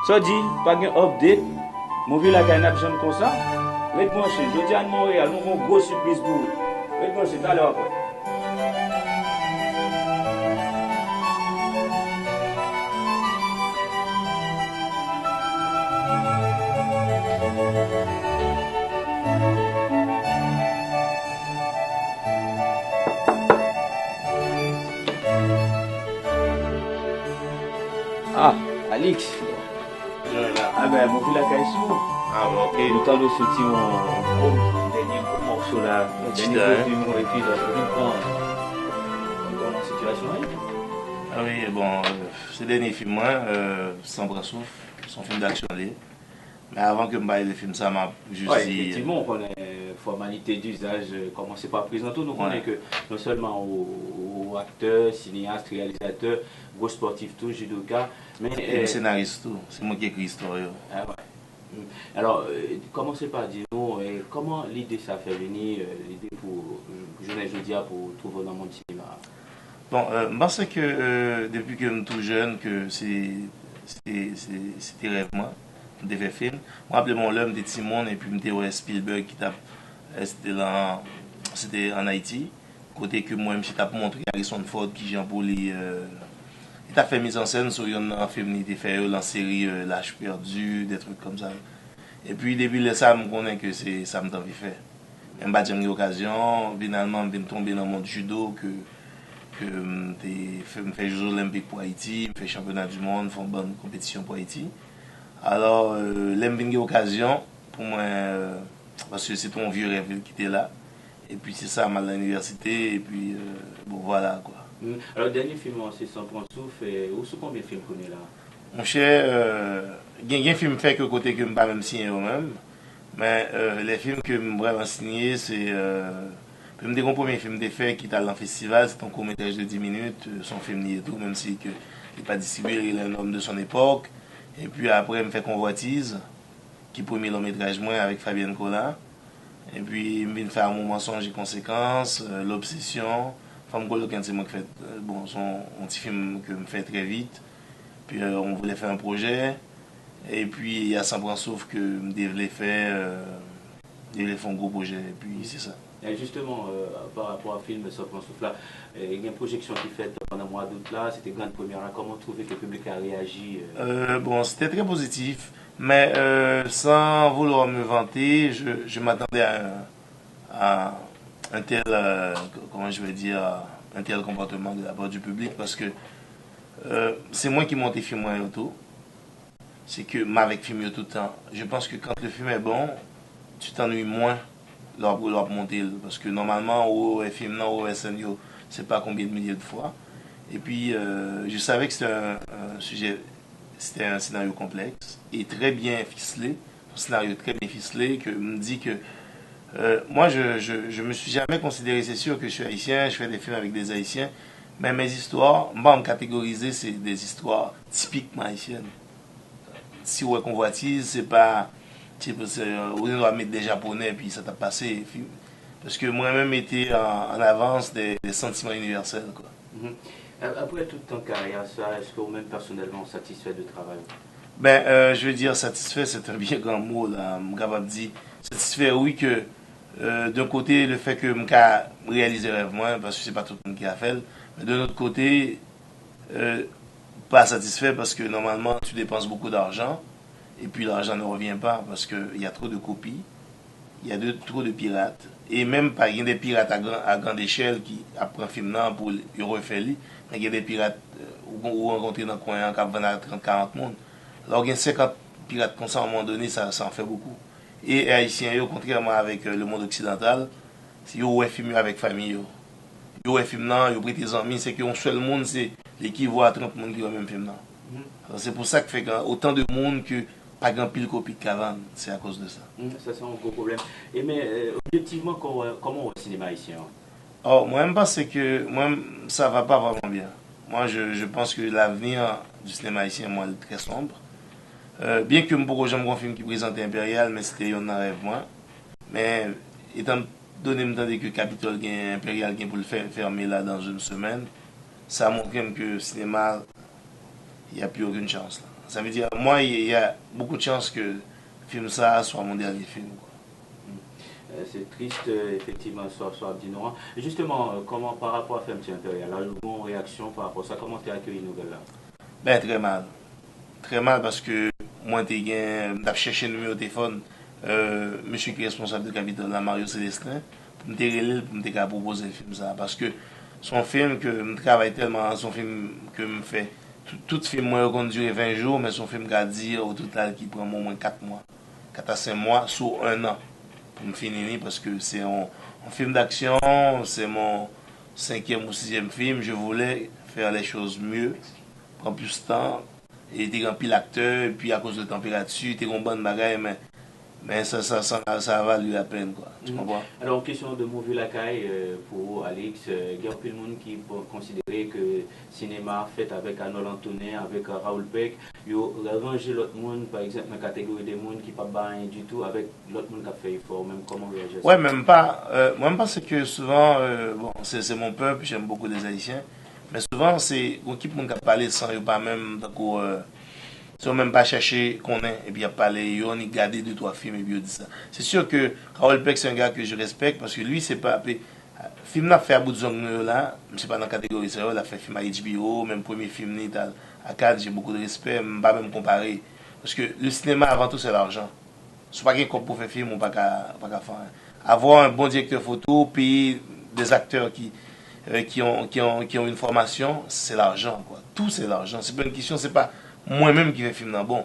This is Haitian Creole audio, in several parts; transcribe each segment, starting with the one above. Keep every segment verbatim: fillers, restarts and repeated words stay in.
Sa w di, pa gen update? Movie Lakay n ap janm konsa? Ret branche, jodi a n Monreyal, nou gen yon gwo sipriz pou ou. Ret branche, talè w ap wè. Ah, Alix. Joy la. Ah ben, Movie Lakay sou. Ah, bon, ok. Nou tande w soti yon, yon gwo, dènye gwo mòso la. Yon ti dènye gwo fim, epi la, nou vin pran, pran sitiyasyon an. Ah wi, bon, euh, se dènye fim mwen, euh, San Pran Souf, se yon fim d'action li ye. Men avan ke m pale de fim sa, m ap jis di, efektivman, w konnen, fòmalite dizaj, euh, kòmanse pa prezante w. Nou konnen ke non sèlman ou, ou aktè, sineyas, reyalizatè, gwo spòtif tou, jidoka, men, e m, euh, senaris tou. Se mwen ki ekri istwa yo. Ah, wè. Mm. Alò, euh, kòmanse pa di nou, euh, kòman lide sa fè vini, euh, lide pou, euh, jounen jodi a pou w twouve w nan mond sinema a? Bon, euh, m panse ke, euh, depi ke m tou jèn, ke se, se, se, se te rèv mwen, m te fè fim. Mwen raple m yon lè, m te timoun, epi m te wè Spielberg ki t ap, euh, se te lan, se te ann Ayiti, kote ke m wè misye t ap montre Harrison Ford kijan pou li, euh, li t ap fè mizansèn sou yonn nan fim li te fè yo, lan seri, euh, L'âge perdu, des trucs comme ça. Epi depi lè sa, m konnen ke se sa m t anvi fè. Men m pa t janm gen okazyon. Finalman, m vin tonbe nan mond judo ke, ke m te fè, m fè Jeux Olympiques pou Ayiti, m fè chanpyona du mond, fè yon bann konpetisyon pou Ayiti. Alò, euh, lè m vin gen okazyon pou mwen, euh, paske se te yon vye rèv ki te la. Epi se sa, m al nan inivèsite, epi, euh, bon, vwala, kwa. Mm. Alò, dènye fim ou an, se San Pran Souf, euh, ou sou konbyen fim kounye la? Monchè, euh, gen, gen fim m fè ke kote ke m pa menm siyen yo menm. Men, euh, lè fim ke m vrèman sinye, se, euh, ke m te gon premye fim m te fè ki t al nan festival, se te yon kourmetraj de dis minit, euh, se yon fim li ye tou, menm si ke li pa distribye, li rele Un homme de son époque. Epi apre, m fè Convoitise, ki premye longmetraj mwen avèk Fabienne Collat. Epi, m vin fè Amour, mensonge et conséquence, euh, L'obsession, Femme coloquinte, se mwen ki fè, euh, bon, se yon, yon ti fim ke m fè trè vit. Puis, euh, On voulait faire un projet. Epi, y a San Pran Souf ke m te vle fè, euh, m te vle fè yon gwo pwojè, epi se sa. E jisteman, euh, pa rapò a fim San Pran Souf la, euh, gen pwojeksyon ki fèt pandan mwa dout la, se te Grande Première la, kòman w twouve ke piblik la reyaji, euh? Euh, bon, c'était très positif, mais, euh, sans vouloir me vanter, je, je m'attendais à un, à un tel, euh, comment je vais dire, un tel comportement de la part du public, parce que, euh, se mwen ki monte fim mwen yo tou. Se ke m avèk fim yo tout tan. Je pense que quand le film est bon, tu t'ennuies moins lè w ap, lè w ap monte l. Paske nòmalman, ou wè fim nan, ou wè sèn yo, se pa konbyen de milye de fwa. Epi, euh, je savais que c'était un, un sujet, c'était un scénario complexe et très bien ficelé. Un scénario très bien ficelé que m di ke, euh, moi, je, je, je me suis jamais considéré, c'est sûr que je suis haïtien, je fais des films avec des Haïtiens, mais mes histoires, m pa m katégoriser, c'est des histoires typiquement haïtiennes. Si w wè Convoitise, se pa, se, se, ou gen dwa met de Japonè, epi sa t ap pase. Paske mwen menm mete an, an avans de, de santiman inivèsèl, kwa. Mhm. A-, apre tout tan karyè sa, èske ou menm pèsonèlman ou satisfè de travay ou? Ben, euh, je veux dire, satisfè, c'est un bien grand mot, la. M kapab di, satisfè, wi, ke, euh, d'un côté, le fait que m ka reyalize rèv mwen, paske se pa tout moun ki ka fè l, men d'un autre côté, euh, pa satisfè, paske normalement, tu dépenses beaucoup d'argent, et puis l'argent ne revient pas, parce que il y a trop de copies. Il y a de, trop de pirates. E menm pa gen de pirat a gran, a grande échelle ki ap pran fim nan pou yo refè li. Men gen de pirat, euh, ou, ou rankontre nan kwen an k ap vann a trant, karant moun. Lè w gen senkant pirat konsa, à un moment donné, ça, ça en fait beaucoup. E Ayisyen yo, kontrèman avèk, euh, le monde occidental, yo wè fim yo avèk fanmi yo. Yo wè fim nan, yo prete zanmi, se ke yon sèl moun, se lekivalan a trant moun ki wè menm fim nan. Mhm. Alò, se pou sa k fè gen otan de moun ke pa gen anpil kopi k ka vann, se akoz de sa. Hmm, sa se yon gwo pwoblèm. E men, euh, objektivman, kò-, kòman w wè sinema ayisyen an? Oh, mwen, m panse ke, mwen, ça va pas vraiment bien. Moi, je, je pense que l'avenir du cinéma haïtien, moi, il est très sombre. Euh, byen ke m poko janm gon fim ki prezante Enperyal, men se te yonn nan rèv mwen. Men, etan done m tande ke Kapitòl gen, Enperyal gen pou l fè, fèmen la dans une semaine, sa montre m ke sinema, y a plus aucune chance la. Ça veut dire, moi, il y a beaucoup de chances que film ça soit mon dernier film, quoi. Euh, c'est triste, euh, effectivement, ça, ça dit non. Justement, euh, comment par rapport à Femme Impérial, là, une réaction par rapport à ça, comment tu as accueilli la nouvelle là? Ben, très mal. Très mal parce que moi, je suis allé chercher le numéro de téléphone. Euh, monsieur qui est responsable de Capitole, là, Mario Célestin, pour me dire, pour me proposer le film, ça. Parce que c'est un film que je travaille tellement, c'est un film que je fais. Tout, tout film, moi, je conduis vingt jours, mais c'est un film qui a dit au total qui prend au moins quatre mois. Quatre à cinq mois, sur un an, pour me finir, parce que c'est un, un film d'action, c'est mon cinquième ou sixième film. Je voulais faire les choses mieux, prendre plus de temps, e te gen anpil aktè, epi akoz de tanperati, te gen yon bann bagay, men, men sa, sa, sa, sa a vali lapèn, kwa. Tu comprends? Alors, en question de Movie Lakay, euh, pour vous, Alix, euh, il y a plus de monde qui vont considérer que cinéma fait avec Arnold Antonin, avec euh, Raoul Peck, yo ranje l'autre monde, par exemple, dans la catégorie des monde qui pas bien du tout avec l'autre monde qui a fait effort, même comment réagir à ça? Ouais, même pas. Euh, moi, je pense que souvent, euh, bon, c'est c'est mon peuple, j'aime beaucoup les Haïtiens. Men souvan, se yon ekip moun k ap pale san yo pa menm, tankou, euh, san yo menm pa chèche konnen, epi y ap pale, yo annik gade de twa fim, epi yo di sa. Se sûr que Carole Peck, c'est un gars que je respecte, parce que lui, c'est pas, pe, film l ap fè a bout zong nou yo la, misye pa nan kategori sa yo, l ap fè film a H B O, menm premye film li t al a Cannes, j'ai beaucoup de respect, m pa menm konpare. Parce que le cinéma, avant tout, c'est l'argent. Si w pa gen kòb pou fè film, ou pa ka, ou pa ka fè anyen. Avoir un bon directeur photo, payer des acteurs qui, euh, qui ont, qui ont, qui ont une formation, c'est l'argent, quoi. Tout, c'est l'argent. C'est pas une question, c'est pas moi-même qui fait film nan bon.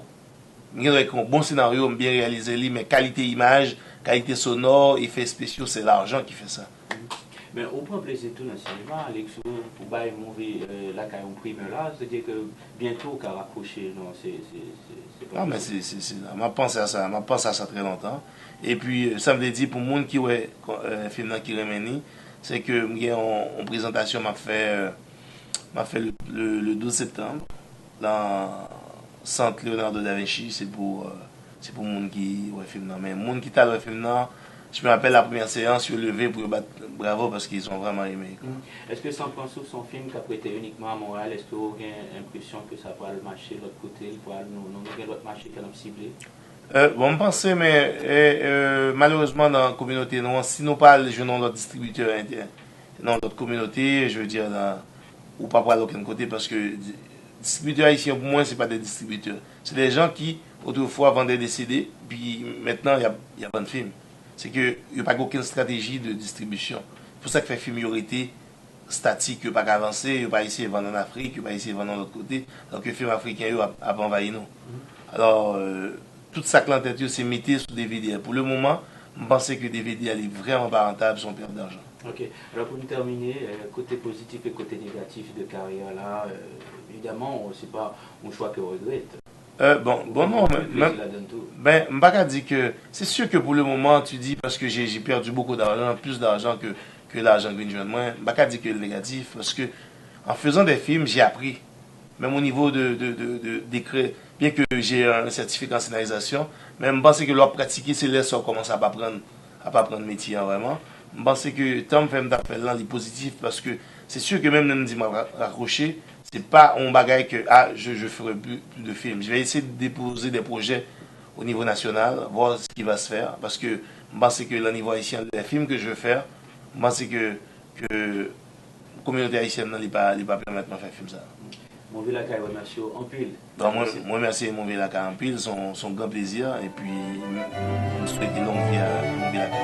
M gen dwa ekri yon bon senaryo, m byen reyalize li, men kalite imaj, kalite sonò, efè espesyal, c'est l'argent qui fait ça. Men ou pran plezi tou nan sinema, Alex, ou, ou bay Movie euh, Lakay yon primè la, se di ke byento ou ka rakwoche nan se, se, se, se Non, men se, se, se, m ap panse a sa, m ap panse a sa trè lontan. Epi, euh, sa m vle di pou moun ki wè euh, film nan ki renmen li, se ke m gen yon, yon prezantasyon m ap fè, euh, m ap fè le, le, le douz septanm, nan sant Leonardo da Vinci, se pou, euh, se pou moun ki wè film nan. Men moun ki t al wè film nan, je me rappelle la première séance, yo leve pou yo bat bravo paske ils ont vraiment aimé. Èske San Pran Souf se yon film k ap rete inikman a Montréal? Èske ou gen enpresyon ke sa pral mache lòt kote, li pral nou, nou, nou gen lòt mache ke n ap sible? Euh, bon, m panse, men euh, euh, malerezman nan kominote nou an, si nou pa al jwenn yon lòt distribitè entè- nan lòt kominote, je veux dire, nan, ou pa pral okenn kote paske di- distribitè ayisyen pou mwen, se pa de distribitè. Se de jan ki, otrefwa, vann de CD, pi mentnan, y ap, y ap vann film. Se ke yo pa gen okenn estrateji de distribisyon. Pou sa k fè film yo rete statik, yo pa ka avanse, yo pa eseye vann ann Afrik, yo pa eseye vann nan lòt kote, alòske film afriken yo ap, ap anvayi nou. Alò, euh, tout sa k lan tèt yo, se mete sou D V D a. Pou le moman, m panse ke D V D a li vrèman pa rantab, se yon pèt dajan. Ok. Alors pour nous terminer, euh, côté positif et côté négatif de carrière là, euh, évidemment, c'est pas un choix que on regrette. Euh, bon, bon, non, men, men, ben, m pa ka di ke, c'est sûr que pour le moment, tu dis, parce que j'ai j'ai perdu beaucoup d'argent, plus d'argent que, que l'argent que je viens de moi, m pa ka di ke negatif, parce que en faisant des films, j'ai appris. Même au niveau de, de, de, de, d'écrire, bien que j'ai un certificat en scénarisation, men m panse ke lè w ap pratike, se lè sa w kòmanse ap aprann, ap aprann metye a vrèman. M panse ke tan m fè m t ap fè l lan, li pozitif, paske c'est sûr que menm lè m di m ap ra- rakwoche, se pa yon bagay ke, ah, je, je ferai plus, plus de films. Je vais essayer de déposer des projets au niveau national, voir ce qui va se faire, paske m panse ke lan nivo ayisyen, les films que je veux faire, m panse ke, ke kominote ayisyèn nan, li pa, li pa pèmèt mwen fè film sa. Movie Lakay remèsye w anpil. Bon, mwen, mwen remèsye Movie Lakay anpil, se yon, se yon gran plezi, epi m, m swete long vi a Movie Lakay.